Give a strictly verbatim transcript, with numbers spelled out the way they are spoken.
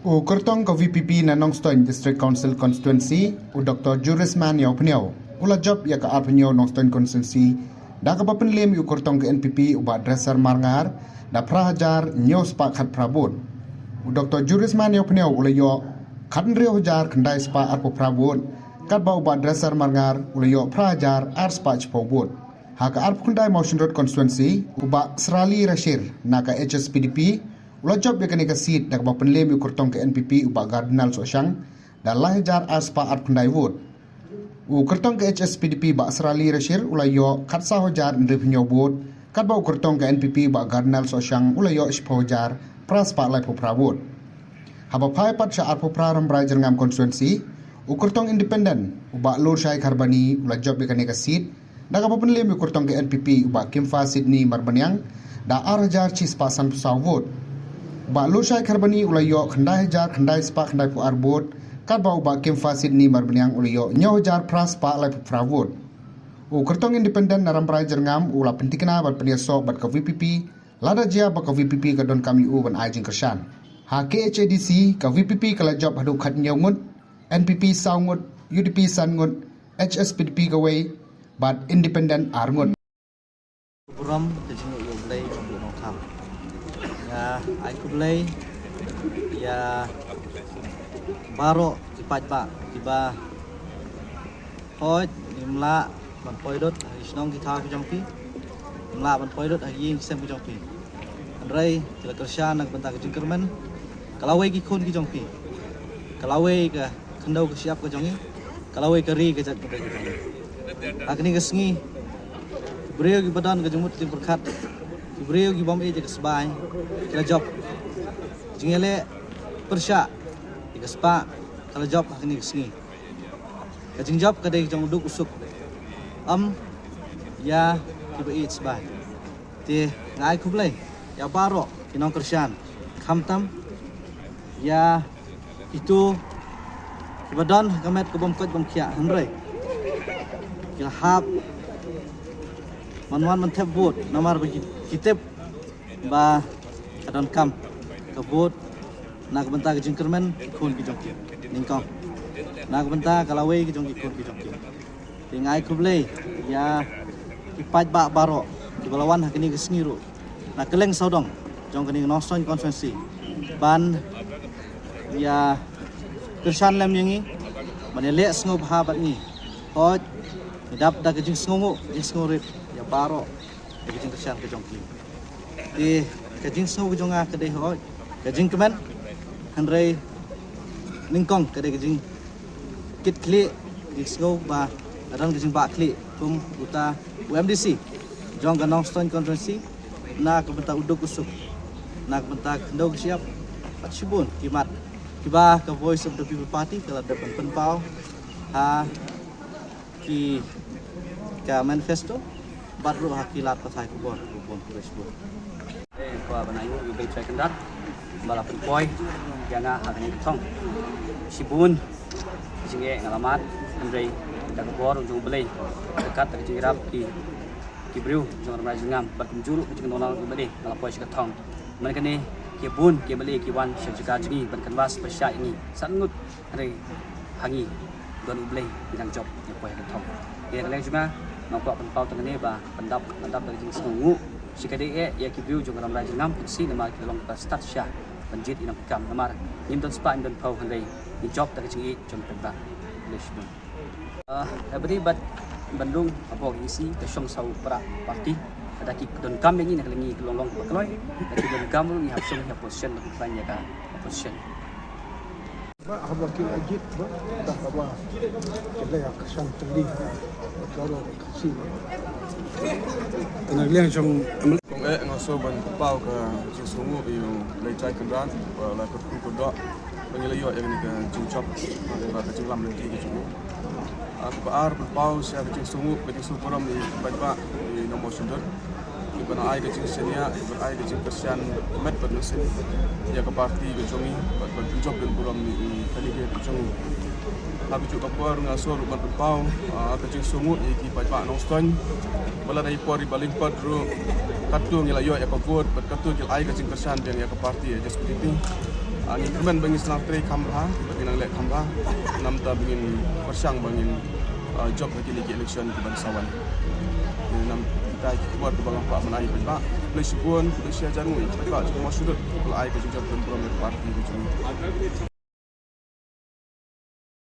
U kyrtong ka V P P na Nongstoiñ District Council Constituency, u Doktor Jurisman Ïawphniaw, u la jop ïa ka arphew Nongstoiñ Constituency da kaba pynliem ïa u kyrtong ka N P P u Bah Dresser Marngar da phra hajar hynñiew spah khatphra vote. U Doktor Jurisman Ïawphniaw u la ïoh khathynriew hajar khyndai spah arphew phra vote, katba u Bah Dresser Marngar u la ïoh phra hajar ar spah shiphew vote. Ha ka arphew khyndai Mawshynrut Constituency, u Bah Srali Rashir na ka H S P D P u la jop ïa kane ka seat da kaba pynliem ïa u kyrtong ka N P P u Bah Cardinal Sohshang da lai hajar ar spah arphew khyndai vote. U kyrtong ka H S P D P Bah Srali Rashir u la ïoh khatsaw hajar hynriewphew hynñiew vote, katba u kyrtong ka N P P Bah Cardinal Sohshang u la ïoh shiphew hajar phra spah laiphew phra vote. Haba phai pat sha arphew phra Rambrai Jyrngam Constituency, u kyrtong independent u Bah Lurshai Kharbani u la jop ïa kane ka seat da kaba pynliem ïa u kyrtong ka N P P u Bah Kimfa Sydney Marbaniang da ar hajar shi spah sanphew saw vote. U Bah Lurshai Kharbani u la ïoh khyndai hajar khyndai spah khyndaiphew ar vote, katba u Bah Kimfa Sydney Marbaniang u la ïoh hynñiew hajar phra spah laiphew phra vote. U kyrtong independent na Rambrai Jyrngam u la pynthikna bad pynïasoh bad ka V P P, lada jia ba ka V P P ka donkam ïa u ban ai jingkyrshan. Ha K H A D C, ka V P P ka la jop haduh khathynñiew ngut, N P P saw ngut, U D P san ngut, H S P D P kawei, bad independent ar ngut. Burom ka jingïoh ïa U Blei jong u nongthaw. Ïa, ai khublei ïa baroh ki paidbah kiba hooid ngim lah ban poi lut ha ki shnong ki thaw ki jong ki. Ngim lah ban poi lut ha ki ïing ki sem ki jong ki. Hynrei ki la kyrshan na ka bynta ka jingkyrmen. Ka lawei ki khun ki jong ki. Ka lawei ka khyndew ka shyiap ka jong ngi. Ka lawei ka ri ka jaitbynriew ka jong ngi. Ha kane ka sngi, ki briew kiba don ka jingmut jingpyrkhat, ki briew ki bym ïeit ïa ka sbai, ki la jop. Jingïaleh pyrshah ïa ka spah ka la jop ha kane ka sngi. Ka jingjop ka dei jong u duk u suk, ym ïa kiba ïeit sbai. Te nga ai khublei ïa baroh ki nongkyrshan, khamtam ïa kito kiba don ha ka met ka bym koit bym khiah, hynrei ki la hap ban wan ban thep vote namar ba ki, ki tip ba ka donkam ka vote na ka bynta ka jingkyrmen ki khun ki jong ki, nyngkong na ka bynta ka lawei ki jong ki khun ki jong ki. Te nga ai khublei ïa ki paidbah baroh kiba la wan ha kane ka sngi ruh na kylleng sawdong jong kane ka Nongstoiñ constituency ban ïa kyrshan lem ïa ngi, ban ïaleh sngewbha bad ngi. Hooid, ngi dap da ka jingsngewnguh jingsngewrit ïa baroh ïa ka jingkyrshan ka jong ki. Te ka jingsngew ka jong nga ka dei hooid ka jingkmen, hynrei nyngkong ka dei ka jingkitkhlieh, jingsngew ba ka don ka jingbahkhlieh kum uta u M D C jong ka Nongstoiñ constituency na ka bynta u duk u suk, na ka bynta ka khyndew ka shyiap bad shibun ki mat kiba ka Voice of the People Party ka la dep ban pynpaw ha ki, ka manifesto bad ruh ha ki lad pathai khubor, khubor, khubor, khubor. Eh, kwah ban ai nguh ïa U Blei Trai Kynrad ba la pynpoi ïa nga ha kane ka thong. Shibun jingeh nga la mad, hynrei da ka bor jong U Blei, da ka kat da ka jingïarap ki, ki briew jong Rambrai Jyrngam bad kumjuh ruh ka jingdonlang U Blei nga la poi sha ka thong. Mynta kane ki bun ki M L A ki wan sha jaka jong ngi ban kynbas pyrshah ïa ngi. San ngut Hynrei ha ngi don U Blei, ngi dang jop ïa poi ha ka thong. Ïa ka liang jong nga, nga kwah pynpaw tang kane ba pyndap, pyndap da ka jingsngewnguh. Shi kaei ïa ki briew jong ka Rambrai Jyrngam, pynsi namar ki long ba stad sha ban jied ïa nongkam namar ngim don spah ngim don phew, hynrei ngi jop da ka jingïeit jong ka paidbah. Khublei shibun. Ah, ïa ba dei bad ban rung hapoh ka E C ka shong saw para party. Lada ki donkam ïa ngi na ka liang ngi ka long long ba kloi. Lada ki donkam ruh ngi hap shong ngi hap position, ngi hap ïa ka position. Ba haba ki la jied ba, da haba ki la ïa kyrshan tylli ba ka ro ka si. Kane ka liang jong M L A. Kong eh nga shu ban pynpaw ka jingsngewnguh ïa U Blei Trai Kynrad ba la kyrkhu kyrdoh ba ngi la ïoh ïa kane ka jingjop ba ka jinglam lynti ka jong u. Ah, kaba ar pynpaw sha ka jingsngewnguh, ka jingsngewnguh burom ïa ki paidbah ïa nong Mawshynrut. Kiba nang ai ka jingshaniah, kiba nang ai ka jingkyrshan met bad mynsiem ïa ka party ka jong ngi bad ban pynjop burom ïa ki candidate ka jong ngi. Ha kajuh ka por nga shu ruh ban pynpaw, ah, ka jingsngewnguh ïa ki paidbah Nongstoiñ. Ba lada i por iba lyngkot ruh katto ngi la ïoh ïa ka vote bad katto ki la ai ka jingkyrshan biang ïa ka party H S P D P. Ah, ngi kyrmen ba ngin sdang trei kham bha, ba ngin nang leh kham bha. Namar ba ngin pyrshang ba ngin, ah, jop ha kine ki election ki ban sa wan. Namar kita ki khubor kiba nga kwah ban ai ïa phi ba. Khublei shibun, khublei shihajar nguh ïa phi ba, jong mo shu dut, khublei ai ka jingjop burom ïa ka party ka jong ngi.